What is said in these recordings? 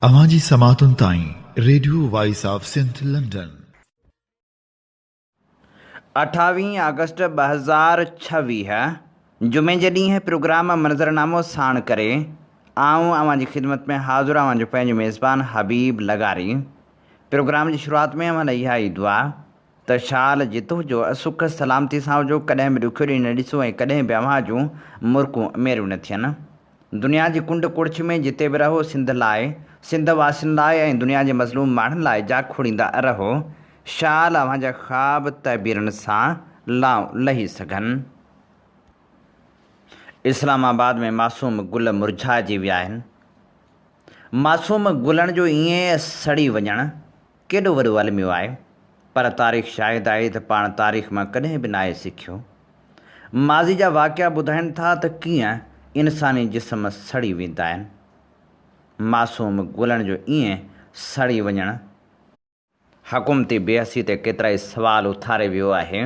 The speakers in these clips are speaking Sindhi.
اوهان جي سماعتن تائين radio voice of Sindh London. اٺاويهين August 2026 جمعي جي ڏينهن پروگرام منظرنامو ساڻ ڪري آئون اوهان جي خدمت ۾ حاضر اوهان جو پنهنجو ميزبان حبيب لغاري پروگرام جي شروعات ۾ اوهان لاء اها ئي دعا ته شال جتو جو سک سلامتي سان هجو، ڪڏهن به ڏکيو ڏينهن نه ڏسو ۽ ڪڏهن به اوهان جون مرڪون ميريون نه ٿين. دنيا جي ڪنڊ ڪڙڇ ۾ جتي به رهو سنڌ لاء، سنڌ واسين لاء ۽ دنيا جي مظلوم ماڻهن لاء جاکوڙيندا رهو. شال اوهان جا خواب تعبيرن سان لائون لهي سگهن. اسلام آباد ۾ معصوم گل مرجهائجي ويا آهن. معصوم گلن جو ائين سڙي وڃڻ ڪيڏو وڏو الميو آهي، پر تاريخ شاهد آهي ته پاڻ تاريخ مان ڪڏهن به ناهي سکيو. ماضي جا واقعا ٻڌائين ٿا ته ڪيئن انساني جسم سڙي ويندا آهن. معصوم گلن جو ائين سڙي وڃڻ، حڪومتي بيحسي تي ڪيترائي سوال اٿاري ويو آهي.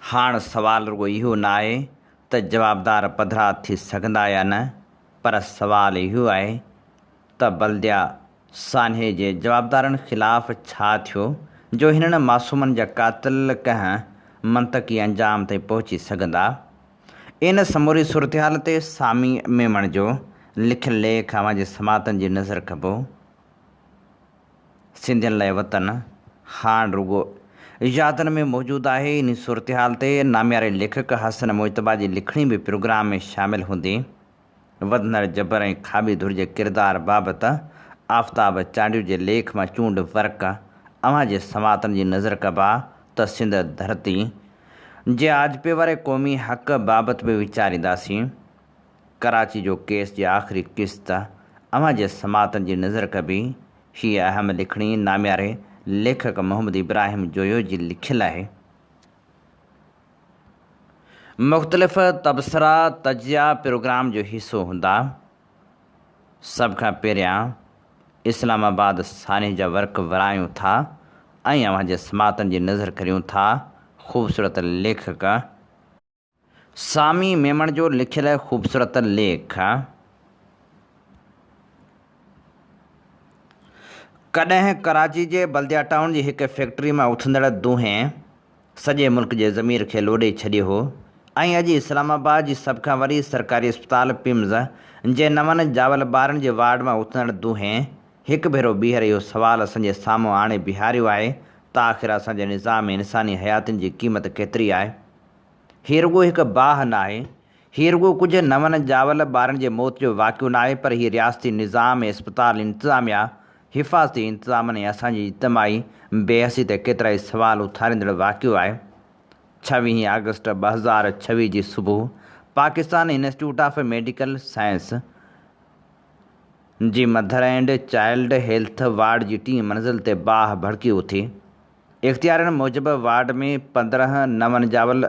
هاڻ سوال رڳو اهو ناهي ته جوابدار پڌرا ٿي سگهندا يا نه، پر سوال اهو آهي ته بلديا سانحي جي جوابدارن خلاف ڇا ٿيو جو هنن معصومن جا قاتل ڪنهن منطقي انجام تائين پهچي سگهندا؟ ان سموري صورتحال تي سامي ميمڻ جو لکيل ليک اوهان جي سماعتن جي نظر ڪبو. سنڌين لاء وطن هاڻ رڳو يادن ۾ موجود آهي. انهي صورتحال تي نامياري ليکڪ حسن مجتبيٰ جي لکڻي به پروگرام ۾ شامل هوندي. وڌندڙ جبر ۽ کاٻي ڌر جي ڪردار بابت آفتاب چانڊيو جي ليک مان چونڊ ورق اوهان جي سماعتن جي نظر ڪبا ته سنڌ ڌرتي جي آجپي واري قومي حق بابت به ويچارينداسين. ڪراچي جو ڪيس جي آخري قسط اوهان جي سماعتن جي نظر ڪبي. هيء اهم لکڻي نامياري ليکڪ محمد ابراهيم جويو جي لکيل آهي. مختلف تبصرا تجزيا پروگرام جو حصو هوندا. سڀ کان پهريان اسلام آباد سانحي جا ورق ورايون ٿا ۽ اوهان جي سماعتن جي نظر ڪريون ٿا خوبصورت ليکڪ سامي ميمڻ جو لکيل خوبصورت ليک. ڪڏهن ڪراچي جي بلديا ٽائون جي هڪ فيڪٽري مان اٿندڙ دونهين سڄي ملڪ جي ضمير کي لوڏي ڇڏيو هو ۽ اڄ اسلام آباد جي سڀ کان وڏي سرڪاري اسپتال پمز جي نون ڄاول ٻارن جي وارڊ مان اٿندڙ دونهين هڪ ڀيرو ٻيهر اهو سوال اسان جي سامهون آڻي بيهاريو آهي ته آخر اسان جي نظام ۾ انساني حياتين جي قيمت ڪيتري آهي؟ هي رڳو هڪ باهه ناهي، هي رڳو ڪجهه نون ڄاول ٻارن جي موت جو واقعو ناهي پر هي رياستي نظام ۽ اسپتال انتظاميا، حفاظتي انتظامن ۽ اسان جي اجتماعي بي حسي تي ڪيترائي سوال اٿاريندڙ واقعو آهي. ڇويهين آگسٽ 2026 جي صبح Pakistan institute of medical science جي mother and child health ward جي ٽين منزل تي باهه ڀڙڪي اٿي. اختيارين موجب وارڊ ۾ 15 نون ڄاول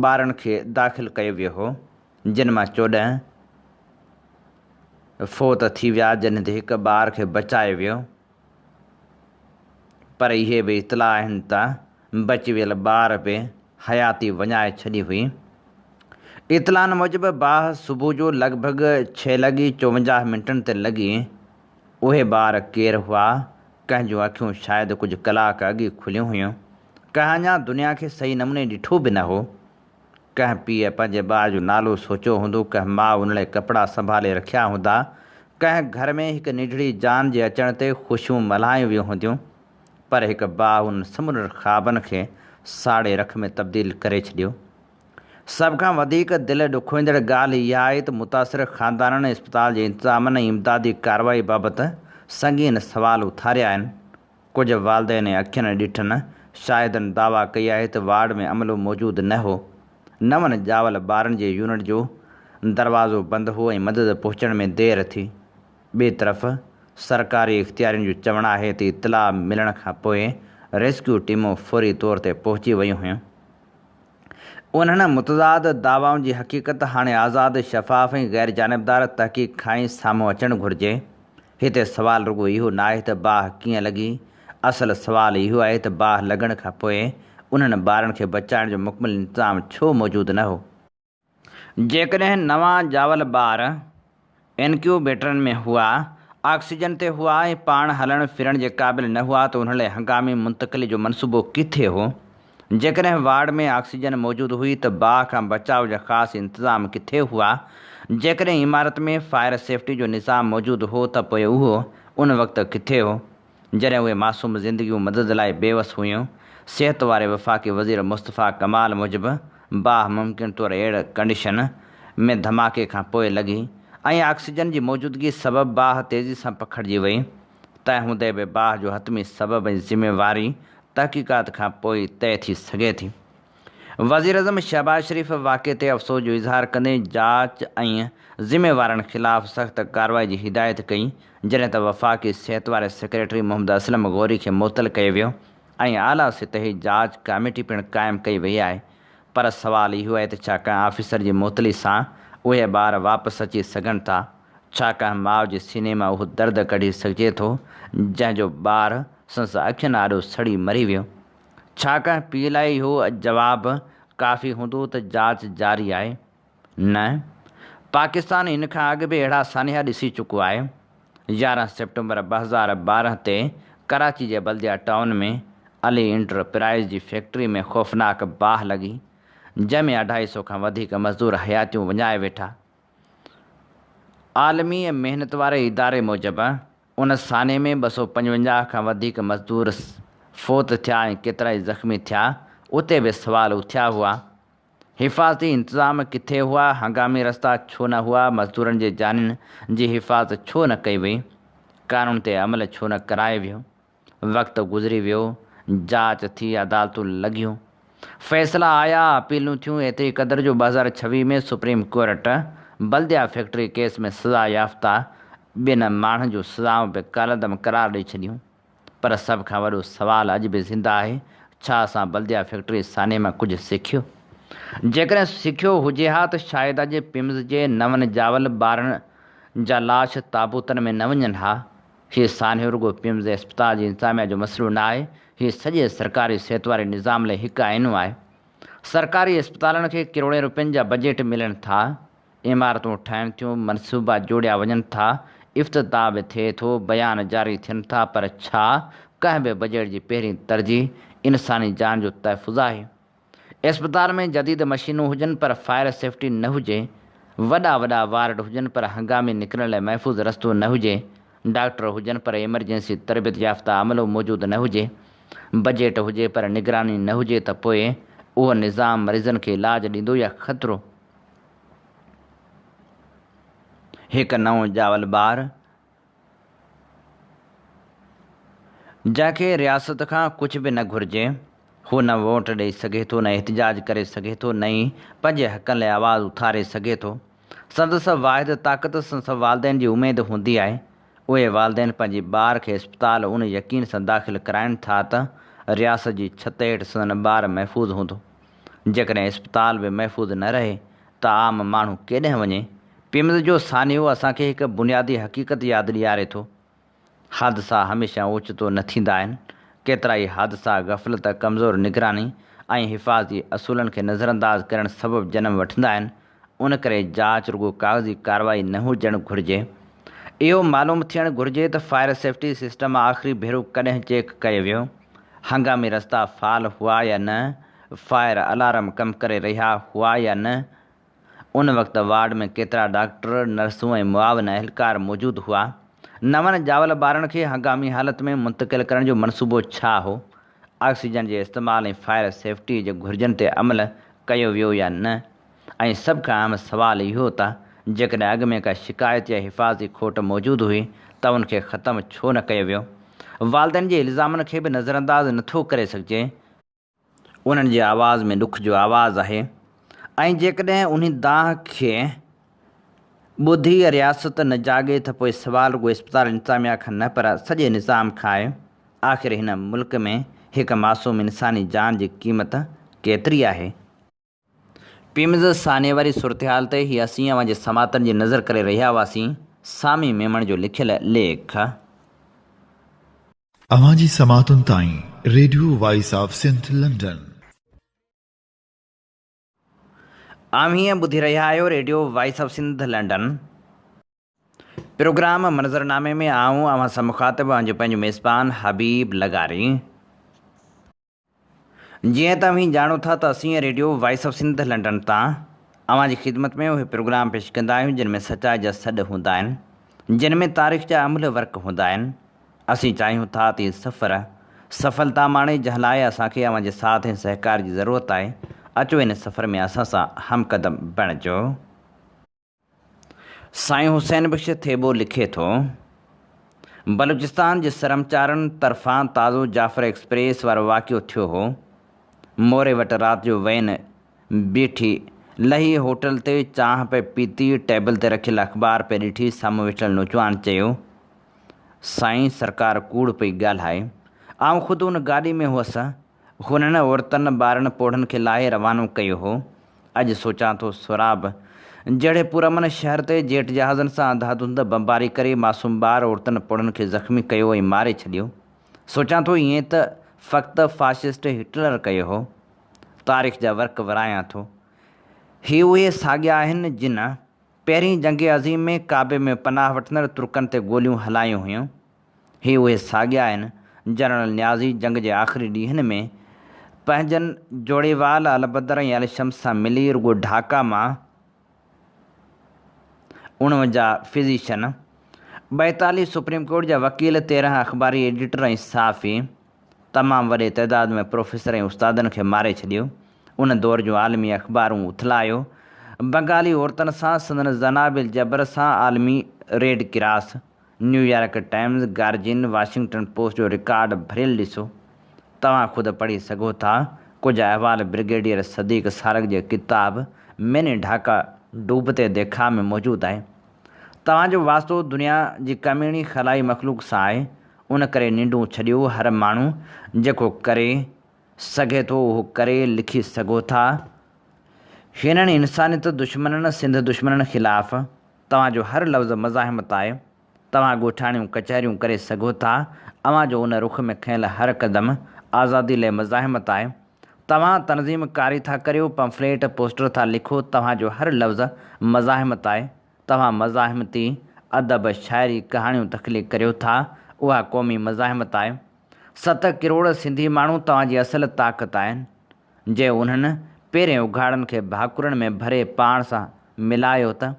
ٻارن کي داخل ڪيو ويو هو، جن مان 14 فوت ٿي ويا، جڏهن ته هڪ ٻار کي بچايو ويو، پر اهي به اطلاع آهن ته بچي ويل ٻار به حياتي وڃائي ڇڏي هئي. اطلاعن موجب باهه صبح جو لڳ ڀڳ ڇهه لڳي 54 منٽن تي لڳي، اهي ٻار ڪير هئا، ڪنهن جون اکيون شايد ڪجهه ڪلاڪ اڳ ئي کليون هيون. ڪنهن اڃا دنيا کي صحيح نموني ڏٺو به نه هو. ڪنهن پيء پنهنجي ٻار جو نالو سوچيو هوندو، ڪنهن ماء ان لاء ڪپڙا سنڀالي رکيا هوندا، ڪنهن گهر ۾ هڪ ننڍڙي جان جي اچڻ تي خوشيون ملهايون ويون هونديون، پر هڪ باهه انهن سمورن خوابن کي ساڙي رک ۾ تبديل ڪري ڇڏيو. سڀ کان وڌيڪ دل ڏکوئيندڙ ڳالهه اها آهي ته متاثر خاندانن اسپتال جي انتظامن ۽ امدادي ڪارروائي بابت سنگين سوال اٿاريا آهن. ڪجهه والدين ۽ اکين ڏٺن شاهدن دعويٰ ڪئي آهي ته وارڊ ۾ عملو موجود نه هو، نون ڄاول ٻارن جي يونٽ جو دروازو بند هو ۽ مدد پهچڻ ۾ دير ٿي. ٻئي طرف سرڪاري اختيارين جو چوڻ آهي ته اطلاع ملڻ کانپوء ريسڪيو ٽيمون فوري طور تي پهچي ويون هيون. انهن متضاد دعوائن جي حقيقت هاڻي آزاد، شفاف ۽ غير جانبدار تحقيق کان ئي سامهون اچڻ گهرجي. هتي سوال رڳو اهو ناهي ته باهه ڪيئن لڳي، اصل سوال اهو آهي ته باهه لڳڻ کان پوء انهن ٻارن کي بچائڻ جو مڪمل انتظام ڇو موجود نه هو؟ جيڪڏهن نوان ڄاول ٻار انڪيوبيٽرن ۾ هئا، آڪسيجن تي هئا ۽ پاڻ هلڻ ڦرڻ جي قابل نه هئا ته انهن لاء هنگامي منتقلي جو منصوبو ڪٿي هو؟ جيڪڏهن وارڊ ۾ آڪسيجن موجود هئي ته باهه کان بچاء جا خاص انتظام ڪٿي هئا؟ جيڪڏهن عمارت ۾ فائر سيفٽي جو نظام موجود هو ته پوء اهو ان وقت ڪٿي هو جڏهن اهي معصوم زندگيون مدد لاء بيوس هيون؟ صحت واري وفاقي وزير مصطفيٰ ڪمال موجب باهه ممڪن طور ايئر ڪنڊيشن ۾ ڌماڪي کان پوء لڳي ۽ آڪسيجن جي موجودگي سبب باهه تيزي سان پکڙجي وئي. تنهن هوندي به باهه جو حتمي سبب ۽ ذميواري تحقيقات کان پوء ئي طئي ٿي سگهي ٿي. وزيراعظم شهباز شريف واقعي تي افسوس جو اظهار ڪندي جاچ ۽ ذميوارن خلاف سخت ڪارروائي جي هدايت ڪئي، جڏهن ته وفاقي صحت واري سيڪريٽري محمد اسلم غوري کي معطل ڪيو ويو ۽ اعليٰ سطحي جاچ ڪاميٽي پڻ قائم ڪئي وئي آهي پر سوال اهو آهي ته ڇا ڪنهن آفيسر جي معطلي سان اهي ٻار واپس اچي سگهن ٿا؟ ڇا ڪنهن ماء جي سيني مان اهو درد ڪڍي سگهجي ٿو، جنهن جو ٻار سندس اکين آڏو سڙي مري ويو؟ ڇا ڪنهن پيء لاء اهو جواب ڪافي هوندو ته جاچ جاري آهي؟ نه. پاڪستان هن کان اڳ به اهڙا سانحا ڏسي چڪو آهي. 11 سيپٽمبر 2012 تي ڪراچي جي Baldia town ۾ Ali enterprise جي فيڪٽري ۾ خوفناڪ باهه لڳي، جنهن ۾ اڍائي سئو کان وڌيڪ مزدور حياتيون وڃائي ويٺا. عالمي محنت واري اداري موجب ان سانحي ۾ 255 کان وڌيڪ مزدور فوت ٿيا ۽ ڪيترائي زخمي ٿيا، اتي به سوال اٿيا هئا، حفاظتي انتظام ڪٿي هئا، هنگامي رستا ڇو نه هئا، مزدورن جي جانين جي حفاظت ڇو نه ڪئي وئي، قانون تي عمل ڇو نه ڪرايو ويو. وقت گذري ويو، جاچ ٿي، عدالتون لڳيون، فيصلا آيا، اپيلون ٿيون، ايتري قدر جو 2026 ۾ supreme court Baldia factory case ۾ سزا يافته ٻن ماڻهن جون سزائون به ڪالعدم قرار ڏئي ڇڏيون. پر سڀ کان وڏو سوال اڄ به زنده آهي، ڇا اسان بلديا فيڪٽري سانحي مان ڪجهه سکيو؟ جيڪڏهن سکيو هجي ها ته شايد اڄ پمز جي نون ڄاول ٻارن جا لاش تابوتن ۾ نه وڃن ها. هي سانحو رڳو پمز اسپتال جي انتظاميا جو مسئلو نه آهي، هي سڄي سرڪاري صحت واري نظام لاء هڪ آئينو آهي. سرڪاري اسپتالن کي ڪروڙين روپين جا بجيٽ ملن ٿا، عمارتون ٺهن ٿيون، منصوبا جوڙيا وڃن ٿا، افتتاح به ٿئي ٿو، بيان جاري ٿين ٿا پر ڇا ڪنهن به بجيٽ جي پهرين ترجيح انساني جان جو تحفظ آهي؟ اسپتال ۾ جديد مشينون هجن پر فائر سيفٽي نه هجي، وڏا وڏا وارڊ هجن پر هنگامي نڪرڻ لاء محفوظ رستو نه هجي، ڊاڪٽر هجن پر ايمرجنسي تربيت يافته عملو موجود نه هجي، بجيٽ هجي پر نگراني نه هجي ته پوء اهو نظام مريضن کي علاج ڏيندو يا خطرو؟ هڪ نئون ڄاول ٻار جنهن کي رياست کان ڪجهه به نه گهرجي، هو نه ووٽ ڏئي سگهي ٿو، نه احتجاج ڪري سگهي ٿو، نه ئي پنهنجي حقن لاء آواز اٿاري سگهي ٿو. سندس واحد طاقت سندس والدين جي اميد هوندي آهي. اهي والدين پنهنجي ٻار کي اسپتال ان يقين سان داخل ڪرائين ٿا ته رياست جي ڇت هيٺ سندن ٻار محفوظ هوندو. جيڪڏهن اسپتال به محفوظ نه رهي ته عام ماڻهو ڪيڏانهن وڃي؟ پمز جو سانحو اسان کي هڪ بنيادي حقيقت ياد ڏياري ٿو. حادثا هميشه اوچتو نه ٿيندا آهن. ڪيترائي حادثا غفلت، ڪمزور نگراني ۽ حفاظتي اصولن کي نظرانداز ڪرڻ سبب جنم وٺندا آهن. ان ڪري جاچ رڳو ڪاغذي ڪارروائي نه هجڻ گهرجي. اهو معلوم ٿيڻ گهرجي ته فائر سيفٽي سسٽم آخري ڀيرو ڪڏهن چيڪ ڪيو ويو، هنگامي رستا فعال هئا يا نه، فائر الارم ڪم ڪري رهيا هئا يا نه، ان وقت وارڊ ۾ ڪيترا ڊاڪٽر، نرسون ۽ معاون اهلڪار موجود هئا. نون ڄاول ٻارن کي هنگامي حالت ۾ منتقل ڪرڻ جو منصوبو ڇا هو؟ آڪسيجن جي استعمال ۽ فائر سيفٽي جي گهرجن تي عمل ڪيو ويو يا نه؟ ۽ سڀ کان اهم سوال اهو ته جيڪڏهن اڳ ۾ ڪا شڪايت يا حفاظتي کوٽ موجود هئي ته ان کي ختم ڇو نه ڪيو ويو؟ والدين جي الزامن کي به نظرانداز نٿو ڪري سگهجي. انهن جي آواز ۾ ڏک جو آواز آهي ۽ جيڪڏهن انهي دانهن کي ٻڌي رياست نه جاڳي ته پوء سوال رڳو اسپتال انتظاميا کان نه پر سڄي نظام کان آهي. آخر هن ملڪ ۾ هڪ معصوم انساني جان جي قيمت ڪيتري آهي؟ پيمز سانحي واري صورتحال تي هي اسين اوهان جي سماعتن جي نظر ڪري رهيا هئاسين، سامي ميمڻ جو لکيل ليک. اوهان جي سماعتن تائين radio voice of Sindh London. اوهين ٻڌي رهيا آهيو radio voice of Sindh London. Programme منظرنامي ۾ آئون اوهان سان مخاطب اوهان جو پنهنجو ميزبان حبيب لغاري. جيئن ته اوهين ڄاڻو ٿا ته اسين radio voice of Sindh London تان اوهان جي خدمت ۾ اهي پروگرام پيش ڪندا آهيون جن ۾ سچائي جا سڏ هوندا آهن، جن ۾ تاريخ جا املهه ورق هوندا آهن. اسين چاهيون ٿا ته هي سفر سڦلتا ماڻي جنهن لاء اسان کي اوهان جي ساٿ ۽ سهڪار جي ضرورت آهي. اچو هن سفر ۾ اسان سان هم قدم بڻجو. سائين حسين بخش ٿيٻو لکي ٿو، بلوچستان جي سرمچارن طرفان تازو جعفر ايڪسپريس وارو واقعو ٿيو هو. موري وٽ رات جو وين بيٺي، لهي هوٽل تي چانهه پئي پيتي، ٽيبل تي رکيل اخبار پئي ڏٺي، سامهون ويٺل نوجوان چيو، سائين سرڪار ڪوڙ پئي ڳالهائي. آئون خود ان گاڏي ۾ هئس. هنن عورتن، ٻارن، پوڙهن کي لاهي روانو ڪيو هو. اڄ سوچان ٿو سهراب جهڙي پرامن شهر تي جيٽ جهازن سان انڌاڌنڌ بمباري ڪري معصوم ٻار، عورتن، پوڙهن کي زخمي ڪيو ۽ ماري ڇڏيو. سوچان ٿو ائين ته فقط فاشسٽ هٽلر ڪيو هو. تاريخ جا ورق ورايان ٿو. هي اهي ساڳيا آهن جن پهرين جنگ عظيم ۾ ڪعبي ۾ پناهه وٺندڙ ترڪن تي گوليون هلايون هيون. هي اهي ساڳيا آهن، جنرل نيازي جنگ جي آخري ڏينهن ۾ پنهنجن جوڙيوال البدر ۽ الشمس سان ملي رڳو ڍاڪا مان 49 فزيشن، 42 سپريم ڪورٽ جا وڪيل، 13 اخباري ايڊيٽر ۽ صحافي، تمام وڏي تعداد ۾ پروفيسر ۽ استادن کي ماري ڇڏيو. ان دور جون عالمي اخبارون اٿلايو. بنگالي عورتن سان سندن زنا بالجبر سان عالمي red cross, New York Times, Guardian, Washington Post جو رڪارڊ ڀريل ڏسو. توهان خود پڙهي سگهو ٿا. ڪجهه احوال برگيڊيئر صديق سارنگ جي ڪتاب ميني ڍاڪا ڊوبتي ديکا ۾ موجود آهي. توهان جو واسطو دنيا جي ڪميڻي خلائي مخلوق سان آهي، ان ڪري ننڊون ڇڏيو، هر ماڻهو جيڪو ڪري سگهي ٿو اهو ڪري لکي سگهو ٿا. هنن انسانيت دشمنن، سنڌ دشمنن خلاف توهان جو هر لفظ مزاحمت آهي. توهان ڳوٺاڻيون ڪچهريون ڪري سگهو ٿا. اوهان جو ان رخ ۾ کنيل هر قدم آزادي لئه مزاحمت آهي. توهان تنظيم ڪاري ٿا ڪريو، پمفليٽ، پوسٽر ٿا لکو، توهان جو هر لفظ مزاحمت آهي. توهان مزاحمتي ادب، شاعري، ڪهاڻيون تخليق ڪريو ٿا، اها قومي مزاحمت آهي. ست ڪروڙ سنڌي ماڻهو توهان جي اصل طاقت آهن. جي انهن پيرين اگهاڙن کي ڀاڪرن ۾ ڀري پاڻ سان ملايو ته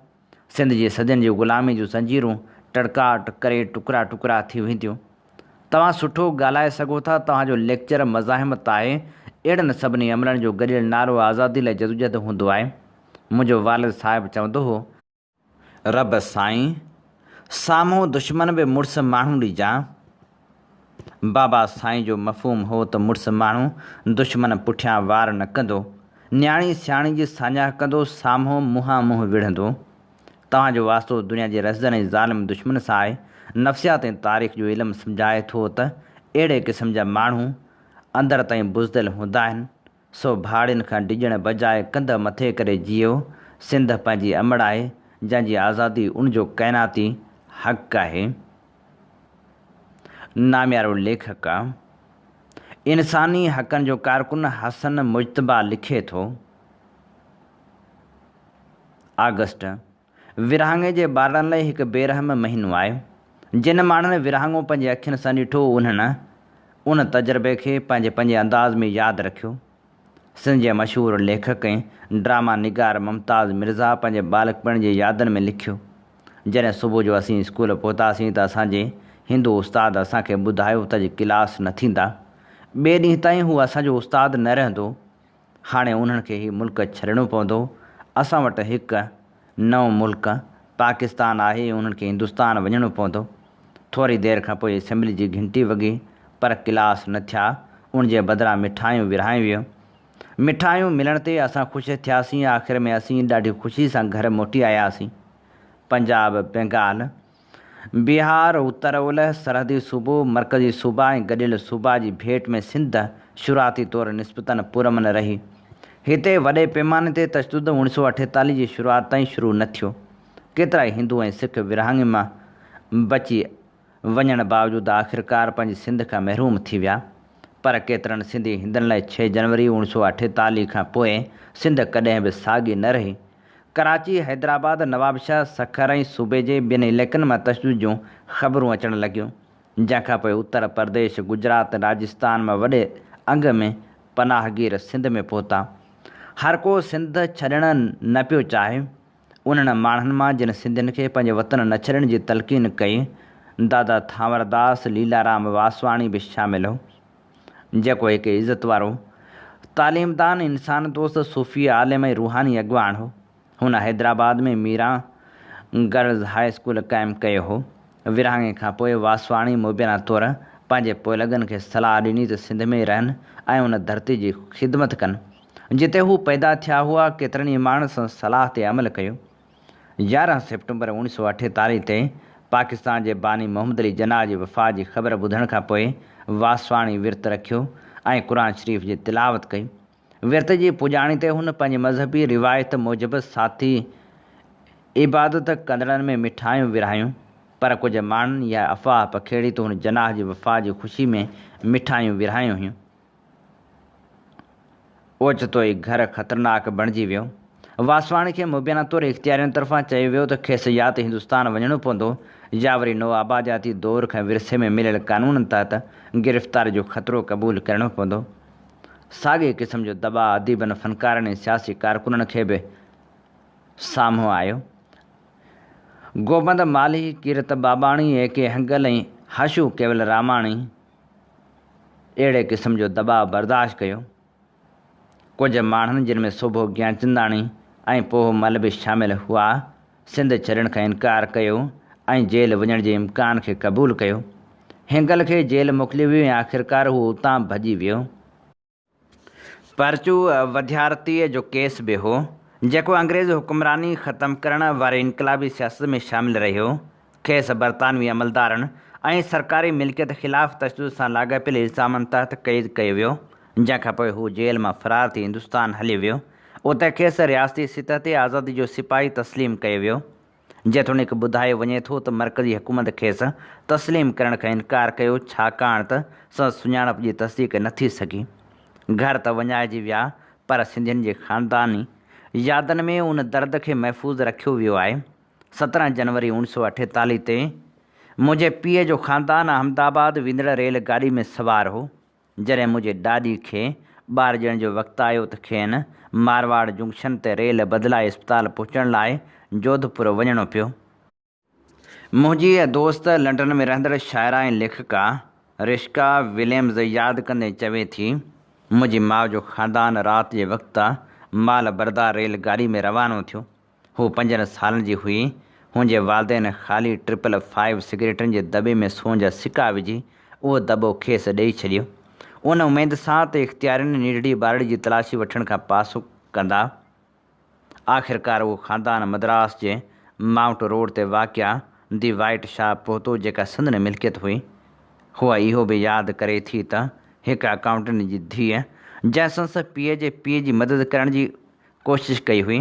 سنڌ جي صدين جي غلامي جون زنجيرون ٽڙڪاٽ ڪري ٽڪرا ٽڪرا ٿي وينديون. توهان سٺو ڳالهائي سگهو ٿا، توهان جو ليڪچر مزاحمت آهي، اهڙن سڀني عملن جو گڏيل نعرو آزادي لاء جدوجهد هوندو آهي. منهنجو والد صاحب چوندو هو. رب سائين، سامهون دشمن به مڙس ماڻهو ڏجان. بابا سائين جو مفهوم هو ته مڙس ماڻهو دشمن پٺيان وار نه ڪندو، نياڻي سياڻي جي ساڃاهه ڪندو، سامهون منهان منهن وڙهندو. توهان جو واسطو دنيا جي رهزن ۽ ظالم دشمن سان آهي. نفسيات ۽ تاريخ جو علم سمجهائي ٿو ته اهڙي قسم جا ماڻهو اندر تائين بزدل هوندا آهن. سو ڀاڙين کان ڊڄڻ بجاء ڪنڌ مٿي ڪري جيئو، سنڌ پنهنجي امڙ آهي، جنهن جي آزادي ان جو ڪائناتي حق آهي. ناميارو ليکڪ، انساني حقن جو ڪارڪن حسن مجتبيٰ لکي ٿو، آگسٽ، ورهاڱي جي ٻارڙن لاء هڪ بي رحم مهينو آهي. جن ماڻهن ورهاڱو پنهنجي اکين سان ڏٺو انهن ان تجربي کي پنهنجي پنهنجي انداز ۾ ياد رکيو. سنڌ جي مشهور ليکڪ ۽ ڊراما نگار ممتاز مرزا پنهنجي ٻالڪپڻ جي يادن ۾ لکيو، جڏهن صبح جو اسين اسڪول پهتاسين ته اسان جي هندو استاد اسان کي ٻڌايو ته اڄ ڪلاس نه ٿيندا. ٻئي ڏينهن تائين هو اسان جو استاد نه رهندو. هاڻي انهن کي هي ملڪ ڇڏڻو پوندو، اسان وٽ هڪ نئون ملڪ پاڪستان آهي ۽ انهن کي هندستان وڃڻو پوندو. ٿوري دير کان پوء اسيمبلي جي گهنٽي وڳي پر ڪلاس نه ٿيا، ان جي بدران مٺايون ورهايون ويون. مٺايون ملڻ تي اسان خوش ٿياسين، آخر ۾ اسين ڏاڍي خوشي سان گهر موٽي آياسين. پنجاب، بينگال، بهار، اتر اولهه، سرحدي صوبو، مرڪزي صوبا ۽ گڏيل صوبا جي ڀيٽ ۾ سنڌ شروعاتي طور نسبتاً پرامن رهي. هتي وڏي پيماني تي تشدد اوڻيھ سؤ اٺيتاليھ جي شروعات تائين شروع نه ٿيو. ڪيترائي هندو ۽ سک ورهاڱي مان بچي وڃڻ باوجود آخرڪار پنهنجي سنڌ کان محروم ٿي ويا. پر ڪيترن سنڌي هندن لاء ڇهه جنوري اوڻيھ سؤ اٺيتاليھ کان پوء سنڌ ڪڏهن به ساڳي نه رهي. ڪراچي، حيدرآباد، نوابشاهه، سکر ۽ صوبي جي ٻين علائقن مان تشدد جون خبرون اچڻ لڳيون، جنهن کانپوء اتر پرديش، گجرات ۽ راجستان مان وڏي انگ ۾ پناهگير سنڌ ۾ پهتا. هر ڪو سنڌ ڇڏڻ نه پيو چاهي. انهن ماڻهن مان جن سنڌين کي پنهنجي وطن نه ڇڏڻ جي تلقين ڪئي، دادا ٿانورداس ليلارام واسواڻي به شامل هو. جيڪو هڪ عزت وارو، تعليمدان، انسان دوست، صوفي عالم ۽ روحاني اڳواڻ هو. هن Hyderabad ۾ Meeran girls high school قائم ڪيو هو. ورهاڱي کان پوء واسواڻي مبينا طور پنهنجي پوئلڳن کي صلاح ڏني ته سنڌ ۾ ئي رهن ۽ ان ڌرتي جي خدمت ڪن، جتي هو پيدا ٿيا هئا. ڪيترن ئي ماڻهن سندس صلاح تي عمل ڪيو. 11 سيپٽمبر 1948 تي پاڪستان جي باني محمد علي جناح جي وفات جي خبر ٻڌڻ کان پوء واسواڻي ورت رکيو ۽ قرآن شريف جي تلاوت ڪئي. ورت جي پڄاڻي تي هن پنهنجي مذهبي روايت موجب ساٿي عبادت ڪندڙن ۾ مٺايون ورهايون پر ڪجهه ماڻهن اها افواهه پکيڙي ته هن جناح جي وفات جي خوشي ۾ مٺايون ورهايون هيون. اوچتو ئي گهر خطرناڪ بڻجي ويو. واسواڻي کي مبينا طور اختيارين طرفان چيو ويو ته کيس يا ته هندستان وڃڻو پوندو يا وري نوآبادياتي دور کان ورثي ۾ مليل قانونن تحت گرفتاري جو خطرو قبول ڪرڻو پوندو. ساڳئي قسم جو دٻاء اديبن، فنڪارن ۽ سياسي ڪارڪنن کي به سامهون آيو. گوبند مالهي، ڪيرت ٻاٻاڻي، اي ڪي هنگل ۽ حشو ڪيولراماڻي اهڙي قسم جو دٻاء برداشت ڪيو. ڪجهه ماڻهن جن ۾ سوڀو گيانچنداڻي ۽ پوهو مل به شامل هئا، سنڌ ڇڏڻ کان انڪار ڪيو ۽ جيل وڃڻ جي امڪان کي قبول ڪيو. هنگل کي جيل موڪليو ويو ۽ آخرڪار هو اتان ڀڄي ويو. پرچو وديارتيء جو ڪيس به هو، جيڪو انگريز حڪمراني ختم ڪرڻ واري انقلابي سياست ۾ شامل رهيو. کيس برطانوي عملدارن ۽ سرڪاري ملڪيت خلاف تشدد سان لاڳاپيل الزامن تحت قيد ڪيو ويو، جنهن کانپوء هو جيل مان فرار ٿي هندستان هليو ويو. اتي کيس رياستي سطح تي آزادي جو سپاهي تسليم ڪيو ويو. جيتوڻيڪ ٻڌايو وڃي ٿو ته مرڪزي حڪومت کيس تسليم ڪرڻ کان انڪار ڪيو ڇاڪاڻ ته سندس سڃاڻپ جي تصديق نه ٿي سگهي. گهر ته وڃائجي ويا پر سنڌين جي خانداني يادن ۾ ان درد کي محفوظ رکيو ويو آهي. 17 جنوري اوڻ سؤ اٺيتاليهه تي منهنجي پيء جو خاندان احمد آباد ويندڙ ريل گاڏي ۾ سوار هو. جڏهن منهنجي ڏاڏي کي ٻار ڄڻڻ جو وقت آيو ته کين مارواڙ جنڪشن تي ريل بدلائي اسپتال پهچڻ لاء جوڌپور وڃڻو پيو. منهنجي دوست لنڊن ۾ رهندڙ شاعره ۽ ليکڪا رشڪا وليمز ياد ڪندي چوي ٿي، منهنجي ماء جو خاندان رات جي وقت مال بردار ريل گاڏي ۾ روانو ٿيو. هوء پنجن سالن جي هئي. هن جي والدين خالي ٽرپل فائيو سگريٽن جي دٻي ۾ سون جا سڪا وجهي اهو دٻو کيس ڏئي ڇڏيو. ان اميد سان ته اختيارين ننڍڙي ٻارڙي جي تلاشي وٺڻ کان پاسو ڪندا. آخرڪار اهو خاندان مدراس جي مائونٽ روڊ تي واقع the white shop پهتو جيڪا سندن ملڪيت هئي. هوء اهو به ياد ڪري ٿي ته هڪ اڪائونٽنٽ جي ڌيء جنهن سندس پيء جي پيء جي مدد ڪرڻ جي ڪوشش ڪئي هئي،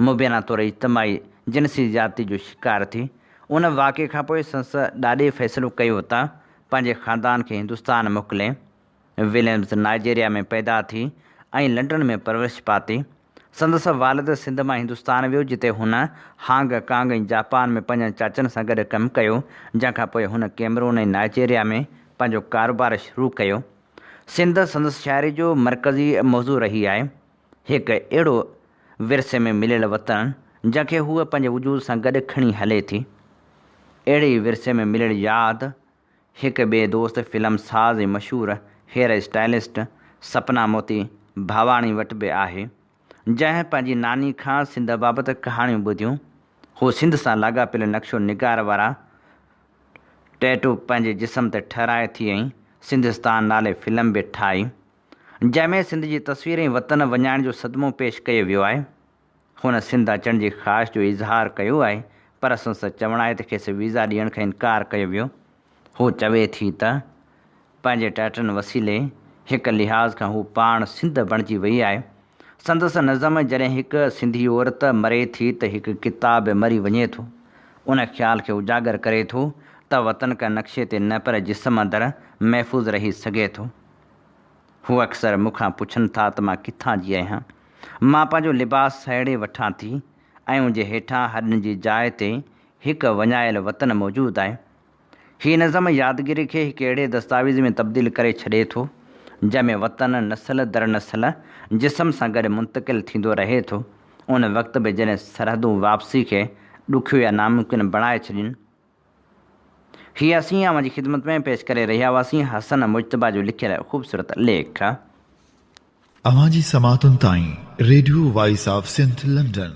مبينا طور اجتماعي جنسي زيادتي جو شڪار ٿي. ان واقعي کانپوء سندس ڏاڏي فيصلو ڪيو ته پنهنجي خاندان کي هندستان موڪلي. وليمز نائجيريا ۾ پيدا ٿي ۽ لنڊن ۾ پرورش پاتي. سندس والد سنڌ مان هندستان ويو جتي هن هانگ ڪانگ ۽ جاپان ۾ پنهنجن چاچن سان گڏ ڪم ڪيو، جنهن کانپوء هن ڪيمرون ۽ نائجيريا ۾ پنهنجو ڪاروبار شروع ڪيو. سنڌ سندس شاعري جو مرڪزي موضوع رهي آهي. هڪ اهڙو ورثي ۾ مليل وطن، جنهن کي هوء پنهنجي وجود سان گڏ کڻي هلي ٿي. اهڙي ئي ورثي ۾ مليل ياد، هڪ ٻئي دوست فلم ساز ۽ مشهور هيئر اسٽائلسٽ سپنا موتي ڀاواڻي وٽ به آهي، جنهن پنهنجي ناني کان سنڌ بابت ڪهاڻيون ٻڌيون. هوء سنڌ سان لاڳاپيل نقش و نگار وارا ٽيٽو پنهنجي جسم تي ٺهرائي ٿي ۽ سنڌستان نالي فلم به ٺاهي. جنهن ۾ سنڌ جي تصوير ۽ وطن وڃائڻ جو صدمو پيش ڪيو ويو آهي. هن سنڌ اچڻ جي خواهش جو اظهار ڪيو آهي پر سندس چوڻ آهي ته کيس ويزا ڏيڻ کان انڪار ڪيو ويو. هوء چوي ٿي ته پنهنجي ٽيٽن وسيلي هڪ لحاظ کان هوء پاڻ سنڌ بڻجي وئي آهي. سندس نظم جڏهن هڪ سنڌي عورت مري ٿي ته هڪ ڪتاب به مري وڃي ٿو ان خيال کي اجاگر ڪري ٿو ته وطن ڪنهن نقشي تي نه پر جسم اندر محفوظ رهي سگهي ٿو. هو اڪثر مون کان پڇن ٿا ته مان ڪٿان جي آهيان. مان پنهنجو لباس سهيڙي وٺان ٿي ۽ ان جي هيٺان هڏن جي جاء تي هڪ وڃايل وطن موجود آهي. هي نظم يادگيري کي هڪ اهڙي دستاويز ۾ تبديل ڪري ڇڏي ٿو، جنهن ۾ وطن نسل در نسل جسم سان گڏ منتقل ٿيندو رهي ٿو، ان وقت به جڏهن سرحدون واپسي کي ڏکيو يا ناممڪن بڻائي ڇڏين. هي اسين اوهان جي خدمت ۾ پيش ڪري رهيا هئاسين حسن مجتبيٰ جو لکيل خوبصورت ليک. اوهان جي سماعتن تائين radio voice of Sindh London.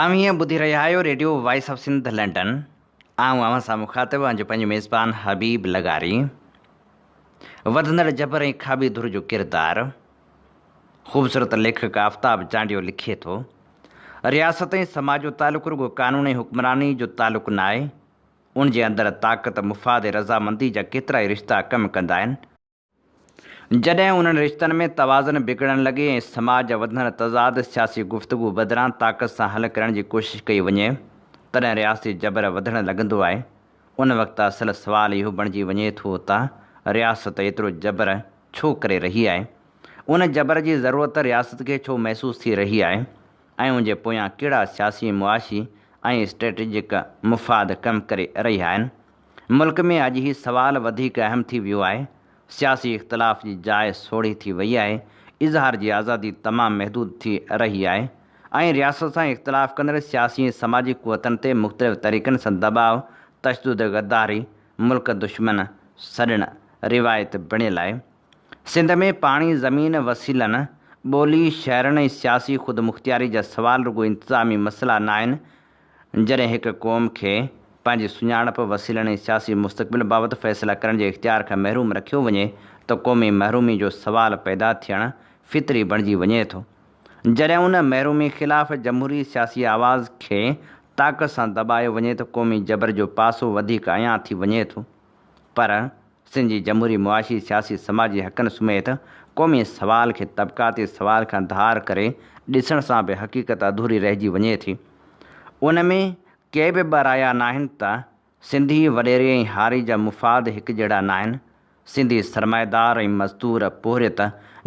اوهين ٻڌي رهيا آهيو radio voice of Sindh London. آئون اوهان سان مخاطب اوهان جو پنهنجو ميزبان حبيب لغاري. وڌندڙ جبر ۽ کاٻي ڌر جو ڪردار. خوبصورت ليکڪ آفتاب چانڊيو لکي ٿو، رياست ۽ سماج جو تعلق رڳو قانون ۽ حڪمراني جو تعلق ناهي، ان جي اندر طاقت، مفاد ۽ رضامندي جا ڪيترائي رشتا ڪم ڪندا آهن. جڏهن انهن رشتن ۾ توازن بگڙڻ لڳي ۽ سماج جا وڌندڙ تضاد سياسي گفتگو بدران طاقت سان حل ڪرڻ جي ڪوشش ڪئي وڃي، تڏهن رياستي جبر وڌڻ لڳندو آهي. ان وقت اصل سوال اهو بڻجي وڃي ٿو ته رياست ايترو جبر ڇو ڪري رهي آهي؟ ان جبر جي ضرورت رياست کي ڇو محسوس ٿي رهي آهي ۽ ان جي پويان ڪهڙا سياسي، معاشي ۽ اسٽريٽجڪ مفاد ڪم ڪري رهيا آهن؟ ملڪ ۾ اڄ هي سوال وڌيڪ اهم ٿي ويو آهي. سياسي اختلاف جي جاء سوڙهي ٿي وئي آهي، اظهار جي آزادي تمام محدود ٿي رهي آهي ۽ رياست سان اختلاف ڪندڙ سياسي ۽ سماجي قوتن تي مختلف طريقن سان دٻاء، تشدد، غداري، ملڪ دشمن سڏڻ روايت بڻيل آهي. سنڌ ۾ پاڻي، زمين، وسيلن، ٻولي، شهرن ۽ سياسي خودمختياري جا سوال رڳو انتظامي مسئلا ناهن، جڏهن هڪ قوم کي پنهنجي سڃاڻپ، وسيلن ۽ سياسي مستقبل بابت فيصلا ڪرڻ جي اختيار کان محروم رکيو وڃي ته قومي محرومي جو سوال پيدا ٿيڻ فطري بڻجي وڃي ٿو. جڏهن ان محرومي خلاف جمهوري سياسي آواز کي طاقت سان دٻايو وڃي ته قومي جبر جو پاسو وڌيڪ عيان ٿي وڃي ٿو. پر سنڌ جي جمهوري معاشي، سياسي، سماجي حقن سميت قومي سوال کي طبقاتي سوال کان ڌار ڪري ڏسڻ سان به حقيقت اڌوري رهجي وڃي ٿي. ان ۾ ڪي به ٻه رايا ناهن ته سنڌي وڏيري ۽ هاري جا مفاد هڪجهڙا ناهن. سنڌي سرمائيدار ۽ مزدور، پورهيت،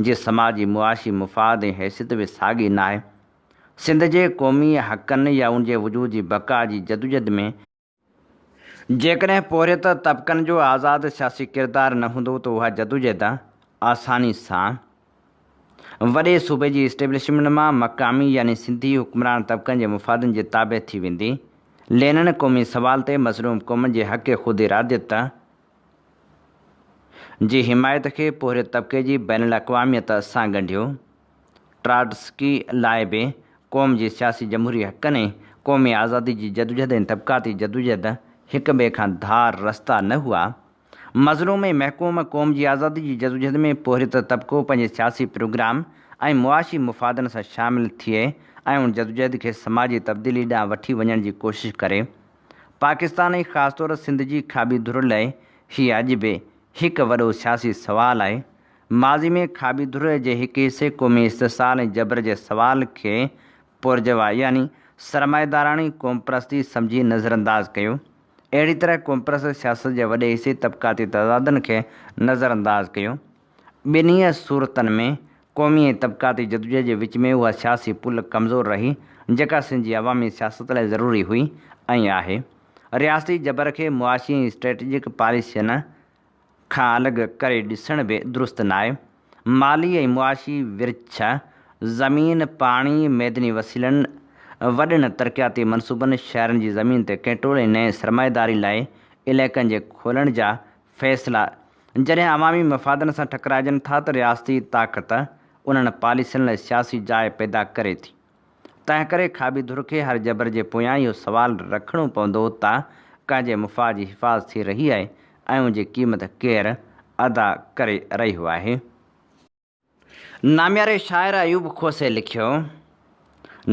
جي سماجي معاشي مفاد ۽ حيثيت به ساڳي ناهي. سنڌ جي قومي حقن يا ان جي وجود جي بقا جي جدوجھد ۾ جيڪڏهن پورهيت طبقن جو آزاد سياسي ڪردار نه هوندو ته اها جدوجهد آساني سان وڏي صوبي جي اسٽيبلشمينٽ مان مقامي يعني سنڌي حڪمران طبقن جي مفادن جي تابع ٿي ويندي. لينن قومي سوال تي مظلوم قومن جي حق خود اراديت جي حمايت کي پورهيت طبقي جي بين الاقواميت سان ڳنڍيو. ٽراٽسڪي لاء به قوم جي سياسي جمهوري حقن ۽ قومي آزادي جي جدوجھد ۽ طبقاتي جدوجھد هڪ ٻئي کان ڌار رستا نه هئا. مظلوم ۽ محڪوم قوم جي آزادي جي جدوجھد ۾ پورهيت طبقو پنهنجي سياسي پروگرام ۽ معاشي مفادن سان شامل ٿئي ۽ ان جدوجھد کي سماجي تبديلي ڏانهن وٺي وڃڻ جي ڪوشش ڪري. پاڪستان ۽ خاص طور سنڌ جي کاٻي ڌر لاء هي اڄ به هڪ وڏو سياسي سوال آهي. ماضي ۾ کاٻي ڌر جي هڪ حصي قومي استحصال ۽ جبر جي سوال کي پورجوا يعني سرمائيداراڻي قومپرستي سمجهي نظرانداز ڪيو. اهڙي طرح قومپرست سياست جي وڏي حصي طبقاتي تضادن کي نظرانداز ڪيو. ٻنهي صورتن ۾ قومي ۽ طبقاتي جدوجهد جي وچ ۾ اها سياسي پل ڪمزور رهي جيڪا سنڌ جي عوامي سياست لاء ضروري هئي ۽ آهي. رياستي جبر کي معاشي ۽ اسٽريٽجڪ پاليسين کان الڳ ڪري ڏسڻ به درست ناهي. مالي ۽ معاشي ورڇ، زمين، پاڻي، معدني وسيلن، وڏن ترقياتي منصوبن، شهرن جي زمين تي ڪنٽرول ۽ نئين سرمائيداري لاء علائقن جي کولڻ جا فيصلا جڏهن عوامي مفادن سان ٽڪرائجن ٿا ته رياستي طاقت انهن پاليسين لاء سياسي جاء پيدا ڪري ٿي. تنهنڪري کاٻي ڌر کي هر جبر جي پويان اهو سوال رکڻو پوندو ته ڪنهن جي مفاد جي حفاظت ٿي رهي آهي ۽ ان جي قيمت ڪير ادا ڪري رهيو آهي. نامياري شاعر ايوب کوسي لکيو،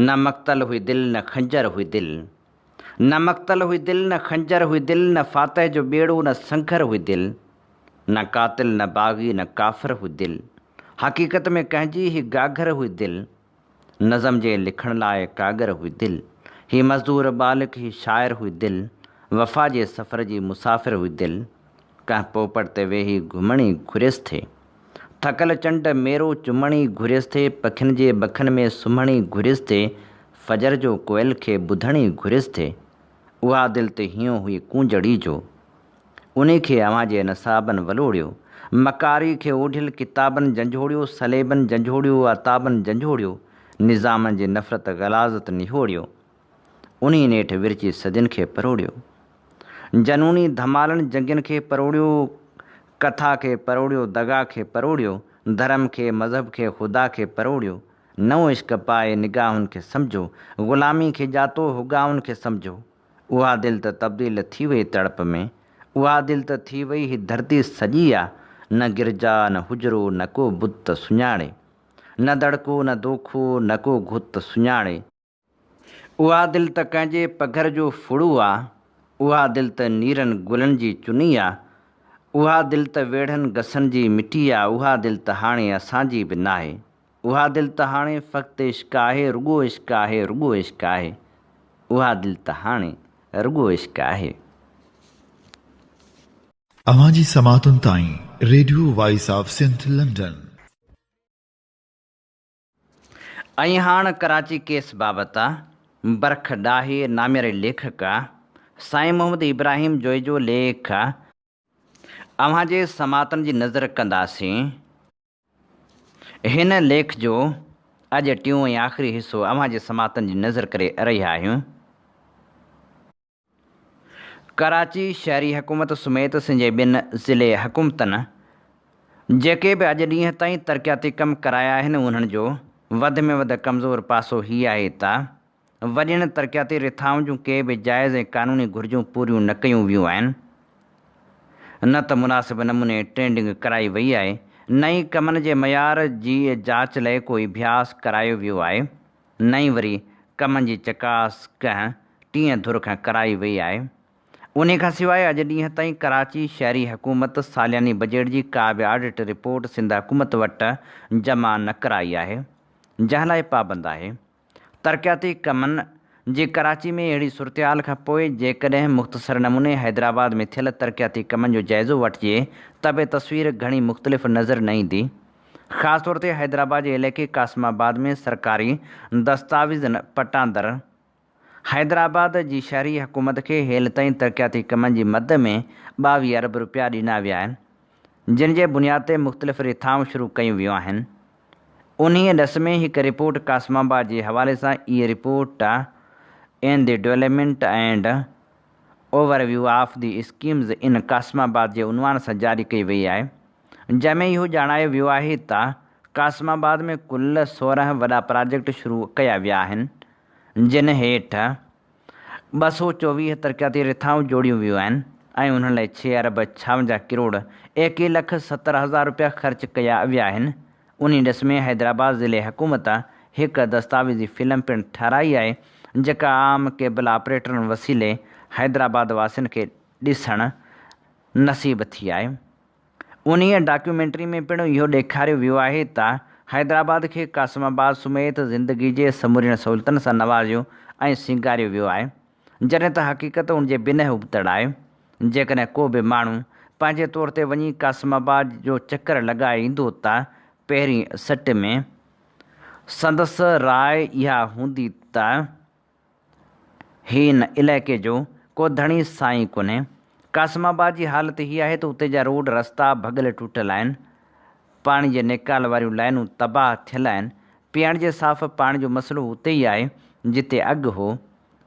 نه مقتل هئي دل نه خنجر هئي دل، نه مقتل هئي دل نه خنجر هئي دل، نه فاتح جو ٻيڙو نه سنگهر هئي دل، نه قاتل نه باغي نه ڪافر هئي دل، حقيقت ۾ ڪنهن جي هي گاگهر هئي دل، نظم جي لکڻ لاء ڪاڳر هئي دل. هي مزدور ٻالڪ هي شاعر هئي دل. وفا جي سفر جي مسافر هئي دل. ڪنهن پوپٽ تي ويهي گهمڻ ئي گهريس ٿي. ٿڪل چنڊ ميرو چمڻ ئي گهريس ٿي، پکين جي ٻکن ۾ سمهڻ ئي گهريس ٿي، فجر جو ڪوئل کي ٻڌڻ ئي گهريس ٿي. اها دل ته هينئون هئي ڪونجڙي جو. انهي کي اوهان جي نصابن ولوڙيو. مڪاري کي اوڍيل ڪتابن جنجهوڙيو، صليبن جنجهوڙيو، عتابن جنجهوڙيو، نظامن جي نفرت غلاظت نهوڙيو. انهي نيٺ ورچي صدين کي پروڙيو. جنوني ڌمالن جنگين کي پروڙيو، ڪٿا کي پروڙيو، دغا کي پروڙيو، ڌرم کي، مذهب کي، خدا کي پروڙيو. نئون عشق پائي نگاهن کي سمجهو، غلامي کي ڄاتو هڳائن کي سمجهو. اها دل ته تبديل ٿي وئي تڙپ ۾، اها دل ته ٿي وئي هي ڌرتي سڄي آ، نه گرجا نه حجرو نه ڪو بت ته سڃاڻي، نه دڙڪو نه دوکو نه ڪو گهت ته سڃاڻي. اها دل ته ڪنهن جي پگهر جو ڦڙو آ، اها دل ته نيرن گلن جي چني آ، اها دل ته ويڙهن گسن جي مٽي آ، اها دل ته هاڻي اسان جي به ناهي. اها دل ته هاڻي فقط عشق آهي، رڳو عشق آهي، رڳو عشق آهي. اها دل ته هاڻي رڳو عشق آهي. اوهان جي سماعتن تائين radio voice of Sindh London. ۽ هاڻ ڪراچي ڪيس بابت برک ڏاهي نامياري ليکڪ سائين محمد ابراهيم جويي جو ليک اوهان جي سماعتن جي نظر ڪنداسين. هن ليک جو اڄ ٽيون ۽ آخري حصو اوهان جي سماعتن جي نظر ڪري رهيا آهيون. ڪراچي شهري حڪومت سميت سنڌ جي ٻين ضلعي حڪومتن جيڪي به اڄ ڏينهن تائين ترقياتي ڪم ڪرايا آهن انهن جو وڌ ۾ وڌ ڪمزور پاسو هي آهي ته وڏين ترقياتي رٿائن جون ڪي به جائز ۽ قانوني گهرجون پوريون نه ڪيون ويون آهن نه ته مناسب نموني ٽينڊنگ ڪرائي وئي آهي نه ئي ڪمن جي معيار جي جاچ لئه ڪو اڀياس ڪرايو ويو آهي. نه ئي وري ڪمن جي چڪاس ڪنهن ٽين ڌر کان ڪرائي وئي آهي. انهي کان سواء اڄ ڏينهن تائين ڪراچي شهري حڪومت سالياني بجيٽ جي ڪا به آڊٽ رپورٽ سنڌ حڪومت وٽ جمع نه ڪرائي آهي، جنهن لاء پابند آهي. ترقياتي ڪمن جي ڪراچي ۾ اهڙي صورتحال کان پوء جيڪڏهن مختصر نموني حيدرآباد ۾ ٿيل ترقياتي ڪمن جو جائزو وٺجي ته به تصوير گهڻي مختلف نظر نه ايندي. خاص طور تي حيدرآباد جي علائقي قاسم آباد ۾ سرڪاري دستاويزن پٽاندر حيدرآباد جي شهري حڪومت کي هيل تائين ترقياتي ڪمن جي مد ۾ 22 ارب رپيا ڏنا ويا آهن، جن جي بنياد تي مختلف رٿائون شروع ڪيون ويون آهن. انهيء ڏس ۾ هڪ رپورٽ قاسم آباد جي حوالي سان a report on the development and overview of the schemes in Qasimabad جي عنوان سان جاري ڪئي وئي آهي. جنهن ۾ اهو ڄاڻايو ويو آهي ته قاسم آباد ۾ ڪل 16 وڏا پراجيڪٽ شروع ڪيا ويا آهن، جن هيٺ 224 ترقياتي رٿائون جوڙيون ويون آهن ۽ انهن لاء ڇهه ارب ڇاونجاهه ڪروڙ ايڪيهه لک 70 هزار رپيا خرچ ڪيا ويا آهن. انهي ڏس ۾ حيدرآباد ضلعي حڪومت هڪ دستاويزي فلم پڻ ٺهرائي آهي، جيڪا عام ڪيبل آپريٽرن وسيلي حيدرآباد واسين کي ڏسڻ نصيب ٿي آهي. انهيء ڊاڪيومينٽري ۾ پڻ اهو ڏيکاريو ويو آهي ته حيدرآباد کي قاسم آباد سميت زندگي جي سمورين سهولتن سان نوازيو ۽ سينگاريو ويو آهي، جڏهن ته حقيقت ان جي بنهه ابتڙ آهي. جيڪڏهن ڪو به ماڻهو پنهنجي طور تي وڃي قاسم آباد جو چڪر لڳائي ايندو ته پهرين سٽ ۾ سندس راء اها هوندي ته. هن علائقي جو ڪو ڌڻي سائين ڪونهي. قاسم آباد جي حالت هي آهي ته اتي جا روڊ رستا ڀڳل ٽٽل آهن. پاڻي جي نيڪال واريون لائنون تباهه ٿيل آهن. پيئڻ جي صاف پاڻي جو مسئلو اتي ئي آهي جتي اڳ هو.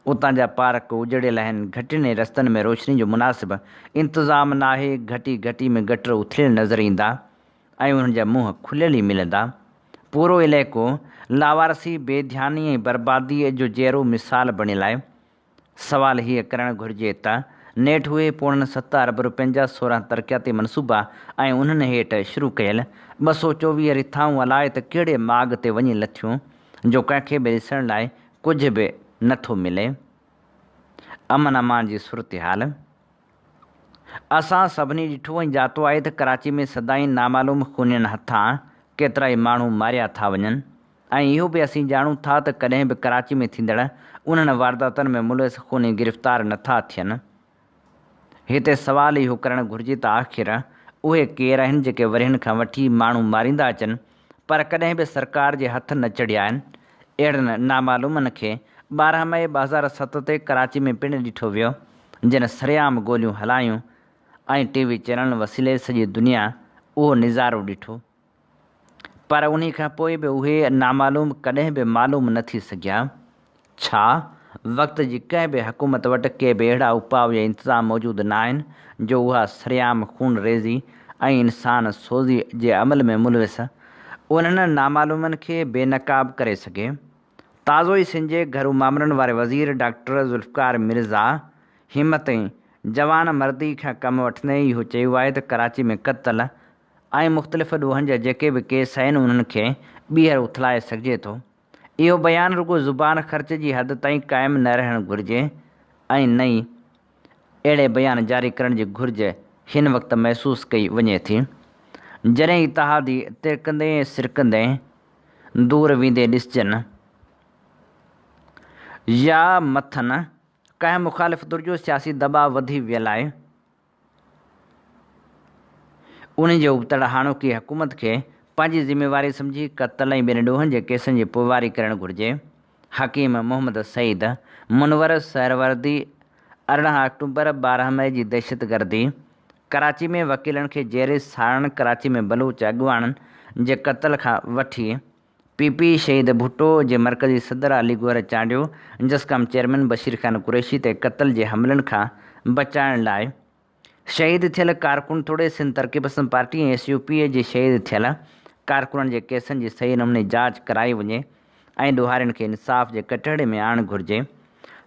اتان جا پارڪ اجڙيل آهن. گهٽين ۽ رستن ۾ روشني جو مناسب انتظام ناهي. گهٽي گهٽي ۾ گٽر اٿليل نظر ايندا. ۽ انهن جا منهن کليل ئي ملندا. پورو علائقو لاوارثي، بي ڌياني ۽ برباديء جو جيئرو مثال بڻيل آهي. سوال هيء ڪرڻ گهرجي ته نيٺ اهي پوڻن ست ارب روپين جا 16 ترقياتي منصوبا ۽ انهن هيٺ شروع ڪيل 224 رٿائون الائي ته ڪهڙي ماڳ تي وڃي لٿيون جو ڪنهن کي به ڏسڻ لاء ڪجهه به نه ٿو ملي. امن امان جي صورتحال. اسان سڀني ڏٺو ۽ ڄاتو آهي ته ڪراچي ۾ سدائين نامعلوم خونين هٿان ڪيترائي ماڻهو ماريا ٿا وڃن ۽ اهو به اسين ڄاڻون ٿا ته ڪڏهن به ڪراچي ۾ ٿيندڙ انهن وارداتن ۾ ملوث خوني گرفتار نه ٿا ٿين. هتي سوال اهو ڪرڻ گهرجي ته آخر اهي ڪير آهن جيڪي ورهين کان وٺي ماڻهو ماريندا اچن پر ڪڏهن به سرڪار جي هٿ نه چڙهيا آهن. اهڙن نامعلومن کي 12 مئي 2007 تي ڪراچي ۾ پڻ ڏٺو ويو جن سرعام گوليون هلايون ۽ ٽي وي چينلن وسيلي سڄي دنيا اهو نظارو ڏٺو. پر انهي کان پوء به اهي نامعلوم ڪڏهن به معلوم نه ٿي سگهيا. ڇا وقت جي ڪنهن به حڪومت وٽ ڪي به اهڙا اپاء يا انتظام موجود نه آهن جو اها سرعام خون ريزي ۽ انسان سوزي جي عمل ۾ ملوث انهن نامعلومن کي بي نقاب ڪري سگهي؟ تازو ئي سنڌ جي گهرو مامرن واري وزير ڊاڪٽر ذوالفقار مرزا همت ۽ جوان مردي کان ڪم وٺندي اهو چيو آهي ته ڪراچي ۾ قتل ۽ مختلف ڏوهن جا جيڪي به ڪيس آهن انهن کي ٻيهر اٿلائي سگهجي ٿو. اهو بيان رڳو زبان خرچ جي حد تائين قائم نه رهڻ گهرجي ۽ نه ئي اهڙي بيان جاري ڪرڻ جي گهرج هن وقت محسوس ڪئي وڃي ٿي، جڏهن اتحادي ترڪندي سرڪندي دور ويندي ڏسجن يا مٿن ڪنهن مخالف ڌر جو سياسي دٻاء وڌي ويل آهي. انهي جي ابتڙ هاڻوڪي حڪومت کي پنهنجي ذميواري سمجهي قتل ۽ ٻين ڏوهن جي ڪيسن جي پوئواري ڪرڻ گهرجي. حڪيم محمد سعيد منور سهروردي 18 آڪٽوبر 12 مئي جي دهشتگردي، ڪراچي ۾ وڪيلن کي جيئري ساڙڻ، ڪراچي ۾ بلوچ اڳواڻن جي قتل کان وٺي پي پي شهيد ڀٽو جي مرڪزي صدر علي گوهر چانڊيو، جسقم چيئرمين بشير خان قريشي تي قتل جي حملن کان بچائڻ لاء شهيد ٿيل ڪارڪن توڙي Sindh Taraqi Pasand party ۽ S U P جي شهيد ٿيل ڪارڪنن جي ڪيسن جي صحيح نموني جاچ ڪرائي وڃي ۽ ڏوهارين کي انصاف جي ڪٽهڙي ۾ آڻڻ گهرجي.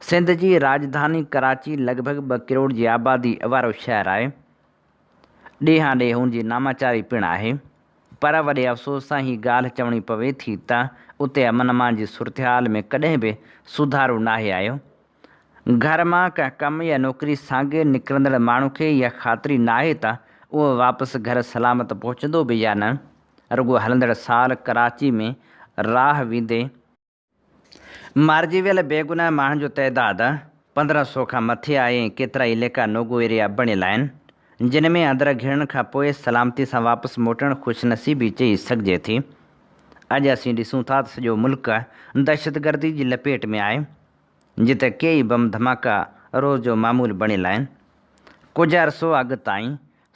سنڌ جي راڄڌاني ڪراچي لڳ ڀڳ ٻه ڪروڙ جي آبادي وارو شهر آهي. ڏيهان ڏيهه ان جي ناماچاري پڻ آهي. پر وڏي افسوس سان هي ڳالهه چوڻي پوي ٿي ته اتي امن امان جي صورتحال ۾ ڪڏهن به سڌارو ناهي آيو. گهر مان ڪنهن ڪم يا نوڪري سانگي نڪرندڙ ماڻهو کي اها خاطري ناهي ته اهو واپس گهر سلامت پهچندو به يا نه. رڳو هلندڙ سال ڪراچي ۾ راهه ويندي مارجي ويل بيگناهه ماڻهن جو تعداد 15 سو کان مٿي آهي ۽ ڪيترائي عليقا نوگو ايريا بڻيل آهن جن ۾ اندر گهڙڻ کان پوء سلامتي سان واپس موٽڻ خوشنصيبي چئي سگهجي ٿي. اڄ اسين ڏسون ٿا ته سڄو ملڪ دهشتگردي جي لپيٽ ۾ آهي. جتي ڪيئي بم ڌماڪا روز جو معمول بڻيل آهن. ڪجهه عرصو اڳ تائين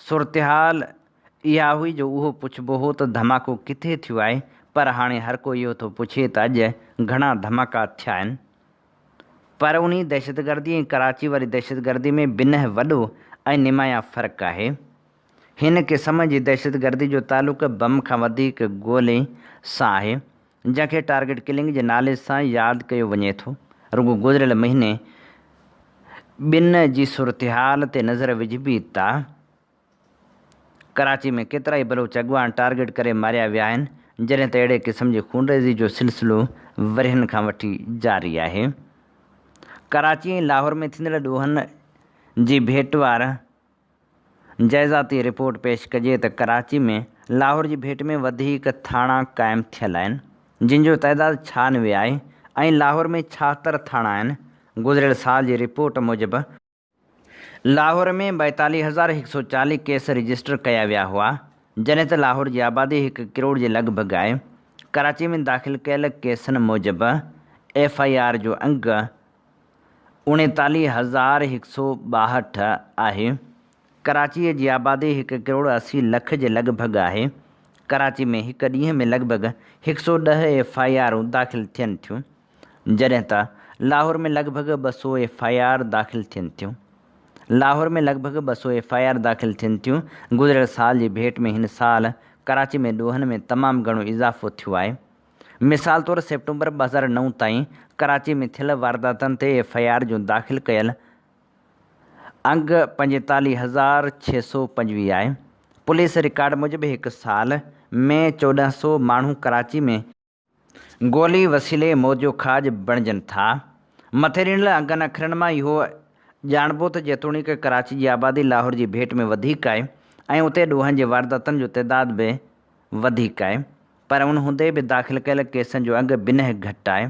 صورتحال اها هئي جو اهو پڇبو هو ته ڌماڪو ڪٿي ٿيو آهي پر هاڻي هر ڪو اهو ٿو پڇي ته اڄ گهڻا ڌماڪا ٿيا آهن. پر انهي دهشتگردي ۽ ڪراچي واري دهشتگردي ۾ بنهه وڏو ۽ نمايان فرق آهي. هن قسم جي دهشتگردي جو تعلق بم کان وڌيڪ گولي سان آهي. جنهن کي ٽارگيٽ ڪلنگ جي نالي سان ياد ڪيو وڃي ٿو، رڳو گذريل مهيني ٻن جي صورتحال تي نظر وجهبي ته ڪراچي ۾ ڪيترائي بلوچ اڳواڻ ٽارگيٽ ڪري ماريا ويا آهن، جڏهن ته اهڙي قسم جي خونريزي جو سلسلو ورهين کان وٺي جاري آهي. ڪراچي ۽ لاهور ۾ ٿيندڙ ڏوهن جي ڀيٽوار جائزاتي رپورٽ پيش ڪجي ته ڪراچي ۾ لاهور جي ڀيٽ ۾ وڌيڪ ٿاڻا قائم ٿيل آهن جن جو تعداد 96 آهي ۽ لاهور ۾ 76 ٿاڻا آهن گذريل سال جي رپورٽ موجب لاهور ۾ 42140 ڪيس رجسٽر ڪيا ويا هئا جڏهن ته لاهور جي آبادي هڪ ڪروڙ جي لڳ ڀڳ آهي ڪراچي ۾ داخل ڪيل ڪيسن موجب ايف I R جو انگ 39162 آهي. ڪراچيء جي آبادي هڪ ڪروڙ 80 لک جي لڳ ڀڳ آهي. ڪراچي ۾ هڪ ڏينهن ۾ لڳ ڀڳ 110 ايف I آرون داخل ٿين ٿيون، جڏهن ته لاهور ۾ لڳ ڀڳ 200 ايف I R داخل ٿين ٿيون. لاهور ۾ لڳ ڀڳ 200 ايف I R داخل ٿين ٿيون. گذريل سال جي ڀيٽ ۾ هن سال ڪراچي ۾ ڏوهن ۾ تمام گهڻو اضافو ٿيو آهي. مثال طور سيپٽمبر 2009 تائين ڪراچي ۾ ٿيل وارداتن تي ايف I R جون داخل ڪيل انگ 45625 آهي. پوليس رڪارڊ موجب هڪ سال ۾ 14 سو ماڻهو ڪراچي ۾ گولي وسيلي موت جو کاڄ بڻجن ٿا. مٿي ڏنل انگن اکرن مان اهو ڄاڻبو ته جيتوڻيڪ ڪراچي جي آبادي لاهور جي ڀيٽ ۾ وڌيڪ آهي ۽ اتي ڏوهن جي وارداتن جو تعداد به وڌيڪ آهي پر ان هوندي به داخل ڪيل ڪيسن جو انگ بنهه گهٽ آهي.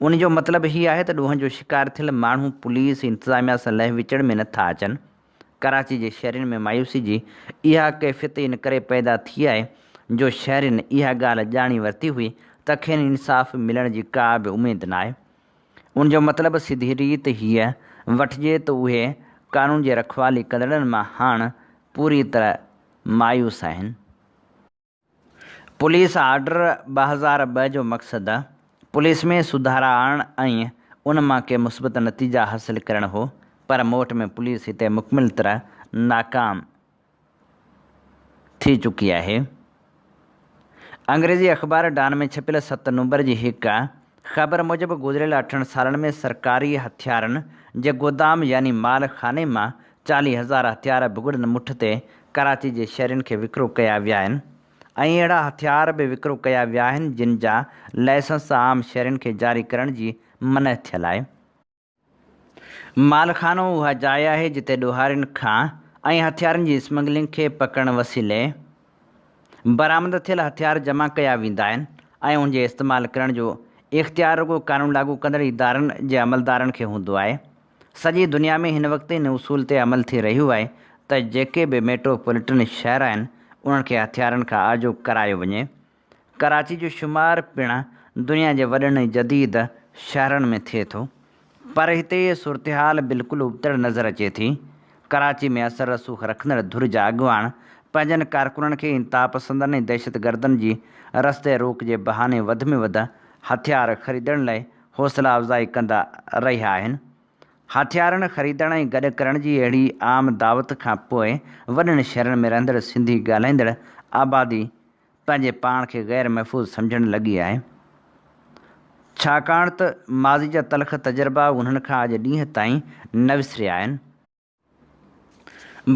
ان جو مطلب هي آهي ته ڏوهن جو شڪار ٿيل ماڻهو پوليس انتظاميا سان لهه وچڙ ۾ نٿا اچن. ڪراچي جي شهرين ۾ مايوسي جي اها ڪيفيت ان ڪري پيدا ٿي آهي جو شهرين اها ڳالهه ڄاڻي ورتي هئي ته کين انصاف ملڻ جي ڪا به اميد ناهي. ان جو مطلب سڌي ريت هيء وٺجي ته اهي قانون جي رکوالي ڪندڙن مان هاڻ پوريء طرح مايوس آهن. پوليس آرڊر 2002 جو مقصد پوليس ۾ سڌارا آڻڻ ۽ ان مان ڪي مثبت نتيجا حاصل ڪرڻ هو پر موٽ ۾ پوليس هتي مڪمل طرح ناڪام ٿي چڪي آهي. انگريزي اخبار ڊان ۾ ڇپيل ست نومبر جي هڪ خبر موجب گذريل اٺن سالن ۾ سرڪاري هٿيارن جي گودام يعني مال خاني مان 40 هزار هٿيار ڀڳڙن مٺ تي ڪراچي جي شهرين کي وڪرو ڪيا ويا آهن ۽ اهڙا هٿيار به وڪرو ڪيا ويا آهن جن جا لائسنس عام شهرين کي جاري ڪرڻ جي منع ٿيل آهي. مال خانو اها جاء آهي جتي ڏوهارين کان ۽ هٿيارن جي اسمگلنگ کي پڪڙڻ وسيلي برآمد ٿيل هٿيار جمع ڪيا ويندا آهن ۽ ان جي استعمال ڪرڻ جو اختيار رڳو قانون لاڳو ڪندڙ ادارن جي عملدارن کي هوندو آهي. سڄي دنيا ۾ هن وقت ان اصول تي عمل ٿي رهيو آهي ته جيڪي به ميٽروپوليٽن شهر آهن انهن کي هٿيارن کان آجو ڪرايو وڃي. ڪراچي جو شمار پڻ دنيا جي وڏن ۽ جديد شهرن ۾ ٿئي ٿو. پر هتي صورتحال بلڪل ابتڙ نظر اچي ٿي. ڪراچي ۾ اثر رسوخ رکندڙ ڌر جا اڳواڻ پنهنجن ڪارڪنن کي انتهاپسندن ۽ دهشتگردن جي رستي روڪ جي بهاني وڌ ۾ وڌ هٿيار خريدڻ لاء حوصلا افزائي ڪندا رهيا آهن. هٿيارن خريدڻ ۽ گڏ ڪرڻ جي اهڙي عام دعوت کان پوء وڏن شهرن ۾ رهندڙ سنڌي ڳالهائيندڙ آبادي پنهنجي پاڻ کي غير محفوظ سمجهڻ لڳي آهي، ڇاڪاڻ ته ماضي جا تلخ تجربا انهن کان اڄ ڏينهن تائين نه وسريا آهن.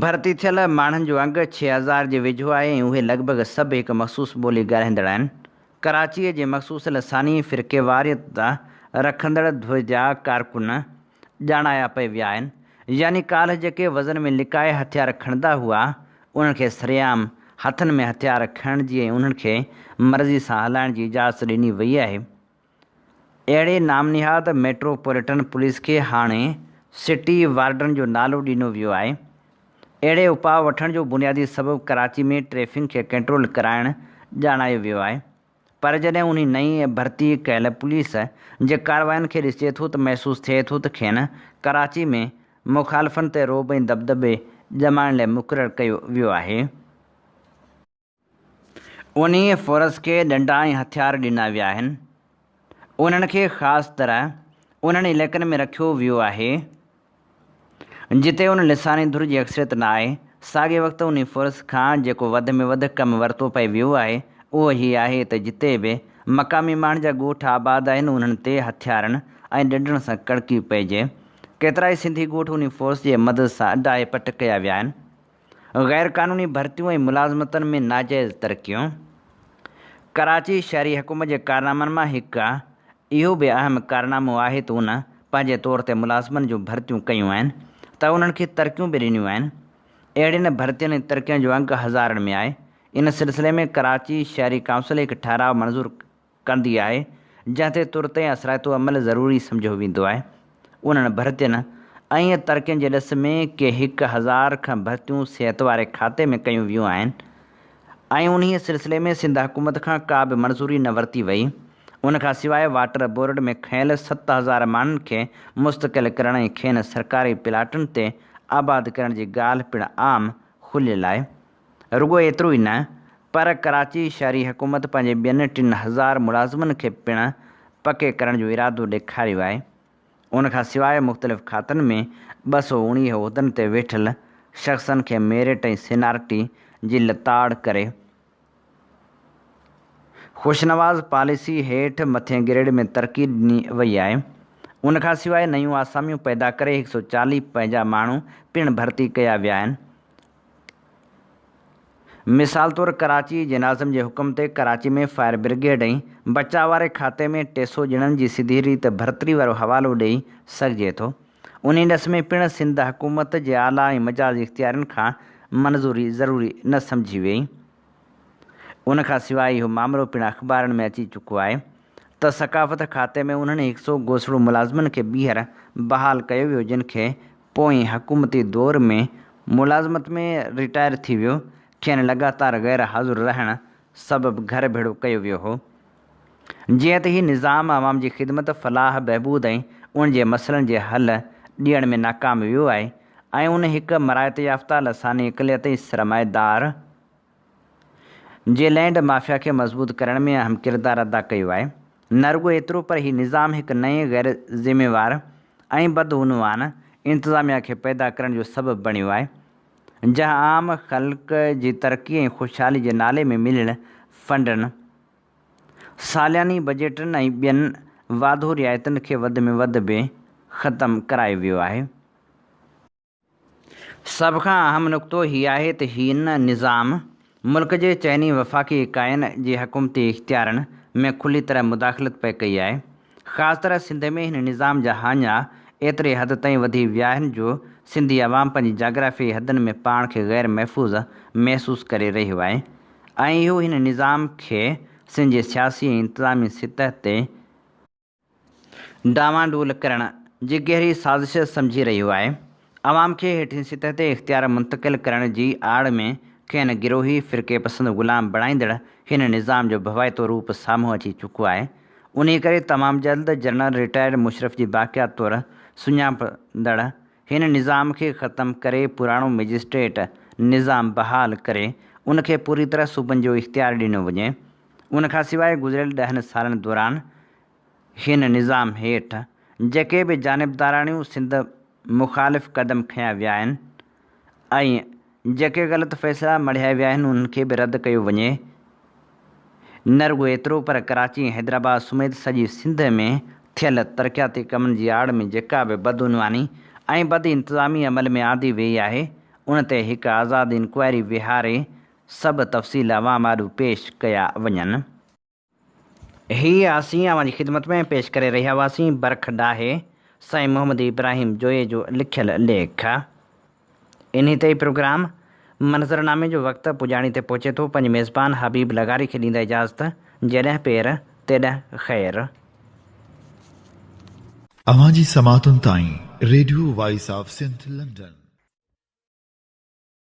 ڀرتي ٿيل ماڻهن جو انگ 6000 جي ويجهو آهي ۽ اهي لڳ ڀڳ سڀ هڪ مخصوص ٻولي ڳالهائيندڙ آهن. ڪراچيء جي مخصوص لساني فرقيواريت رکندڙ ڌر جا ڪارڪن ڄاڻايا پئي ويا آهن، يعني ڪالهه جيڪي وزن ۾ لڪائي هٿيار کڻندا هئا، انهن کي سرعام هٿن ۾ هٿيار کڻڻ جي ۽ انهن کي مرضي سان هلائڻ جي اجازت ڏني وئي آهي. اهڙي نام نهاد ميٽروپوليٽن پوليس کي هاڻي سٽي وارڊن جو نالو ڏنو ويو آهي. اهڙي اپاء وٺڻ جو بنيادي سبب ڪراچي ۾ ٽريفنگ کي ڪنٽرول ڪرائڻ ڄاڻايو ويو آهي. پر جڏهن انهي نئين ڀرتي ڪيل پوليس جي ڪاررواين کي ڏسجي ٿو ته محسوس ٿئي ٿو ته کين ڪراچي ۾ مخالفن تي رعب ۽ دٻدٻي ڄمائڻ لاء مقرر ڪيو ويو آهي. انهي فورس کي ڏنڊا ۽ هٿيار ڏنا ويا آهن. انهن کي خاص طرح انهن علائقن ۾ رکيو ويو آهي. جتي ان لساني ڌر جي اڪثريت نه آهي، ساڳئي وقت انهي فورس کان جيڪو وڌ ۾ وڌ ڪم ورتو پئي ويو آهي، اهو هي آهي ته جتي به مقامي ماڻهن جا ڳوٺ آباد آهن، انهن تي هٿيارن ۽ ڏنڊن سان ڪڙڪي پئجي. ڪيترائي سنڌي ڳوٺ انهي فورس جي مدد سان ڊاهي پٽ ڪيا ويا آهن. غير قانوني ڀرتيون ۽ ملازمتن ۾ ناجائز ترقيون ڪراچي شهري حڪومت جي ڪارنامن مان هڪ اهو به اهم ڪارنامو آهي ته ان پنهنجي طور تي ملازمن جون ڀرتيون ڪيون آهن ته انهن کي ترقيون به ڏنيون آهن. اهڙين ڀرتين ۽ ترقين جو انگ هزارن ۾ آهي. ان سلسلي ۾ ڪراچي شهري ڪائونسل هڪ ٺهراء منظور ڪندي آهي، جنهن تي ترت ۽ اثرائتو عمل ضروري سمجهيو ويندو آهي. انهن ڀرتين ۽ ترقين جي ڏس ۾ ڪي 1000 کن ڀرتيون صحت واري کاتي ۾ ڪيون ويون آهن ۽ انهيء سلسلي ۾ سنڌ حڪومت کان ڪا به منظوري نه ورتي وئي. ان کان سواء واٽر بورڊ ۾ کنيل 7000 ماڻهن کي مستقل ڪرڻ ۽ کين سرڪاري پلاٽن تي آباد ڪرڻ جي ڳالهه پڻ عام کليل آهي. رڳو ايترو ئي نه پر ڪراچي شهري حڪومت پنهنجي ٻين 3000 ملازمن کي پڻ پڪي ڪرڻ جو ارادو ڏيکاريو آهي. ان کان سواء مختلف کاتن ۾ 219 عهدن تي ويٺل شخصن کي ميرٽ ۽ سينارٽي جي لتاڙ ڪري خوشنواز پاليسي هيٺ مٿين گريڊ ۾ ترقي ڏني وئي آهي. ان کان سواء نيون آساميون پيدا ڪري 140 پنهنجا ماڻهو پڻ ڀرتي ڪيا ويا آهن. مثال طور ڪراچي جي ناظم جي حڪم تي ڪراچي ۾ فائر برگيڊ ۽ بچاء واري کاتي ۾ 300 ڄڻن جي سڌي ريت ڀرتري وارو حوالو ڏئي سگهجي ٿو. انهي ڏس ۾ پڻ سنڌ حڪومت جي اعليٰ ۽ مجاز اختيارين کان منظوري ضروري نه سمجهي ويئي. ان کان سواء اهو مامرو پڻ اخبارن ۾ اچي چڪو آهي ته ثقافت کاتي ۾ انهن هڪ سئو گوسڙو ملازمن کي ٻيهر بحال ڪيو ويو جن کي پوئين حڪومتي دور ۾ ملازمت ۾ رٽائر ٿي ويو، کين لڳاتار غير حاضر رهڻ سبب گهر ڀيڙو ڪيو ويو هو. جيئن ته هي نظام عوام جي خدمت، فلاح بهبود ۽ ان جي مسئلن جي حل ڏيڻ ۾ ناڪام ويو آهي ۽ ان هڪ مراعت يافته لساني اقليت ۽ سرمائيدار جي لينڊ مافيا کي مضبوط ڪرڻ ۾ اهم ڪردار ادا ڪيو آهي. نه رڳو ايترو پر هي نظام هڪ نئين غير ذميوار ۽ بدعنوان انتظاميا کي پيدا ڪرڻ جو سبب بڻيو آهي. جنهن عام خلق جي ترقي ۽ خوشحالي جي نالي ۾ مليل فنڊن، سالياني بجيٽن ۽ ٻين واڌو رعايتن کي وڌ ۾ وڌ به ختم ڪرايو ويو آهي. سڀ کان اهم نقطو هي آهي ته هن نظام ملڪ جي چئني وفاقي اڪائين جي حڪومتي اختيارن ۾ کلي طرح مداخلت پئي ڪئي آهي. خاص طرح سنڌ ۾ هن نظام جا هاڃا ايتري حد تائين وڌي ويا آهن جو سنڌي عوام پنهنجي جاگرافيائي حدن ۾ پاڻ کي غير محفوظ محسوس ڪري رهيو آهي ۽ اهو هن نظام کي سنڌ جي سياسي ۽ انتظامي سطح تي ڊانوانڊول ڪرڻ جي گهري سازش سمجهي رهيو آهي. عوام کي هيٺين سطح تي اختيار منتقل ڪرڻ جي آڙ ۾ کين گروهي فرقي پسند غلام بڻائيندڙ هن نظام جو ڀوائتو روپ سامهون اچي چڪو آهي. انهي ڪري تمام جلد جنرل رٽائرڊ مشرف جي باقيات طور سڃاپندڙ هن نظام کي ختم ڪري پراڻو مئجسٽريٽ نظام بحال ڪري ان کي پوري طرح صوبن جو اختيار ڏنو وڃي. ان کان سواء گذريل ڏهن سالن دوران هن نظام هيٺ جيڪي به جانبداراڻيون سنڌ مخالف قدم کنيا ويا آهن ۽ جيڪي غلط فيصلا مڙهيا ويا آهن انهن کي به رد ڪيو وڃي. نه رڳو ايترو پر ڪراچي ۽ حيدرآباد سميت سڄي سنڌ ۾ ٿيل ترقياتي ڪمن جي آڙ ۾ جيڪا به بدعنواني ۽ بد انتظامي عمل ۾ آندي ويئي آهي ان تي هڪ آزاد انڪوائري ويهاري سڀ تفصيل عوام آڏو پيش ڪيا وڃن. هي اسين اوهان جي خدمت ۾ پيش ڪري رهيا هئاسين برک ڊاهي سائين محمد ابراهيم جويي جو لکيل ليک. انهي تي ئي پروگرام منظرنامي جو وقت پڄاڻي تي پهچي ٿو. پنهنجي ميزبان حبيب لغاري کي ڏيندا اجازت. جيڏهن پير تيڏهن خير. اوهان جي سماعتن تائين radio voice of Sindh London.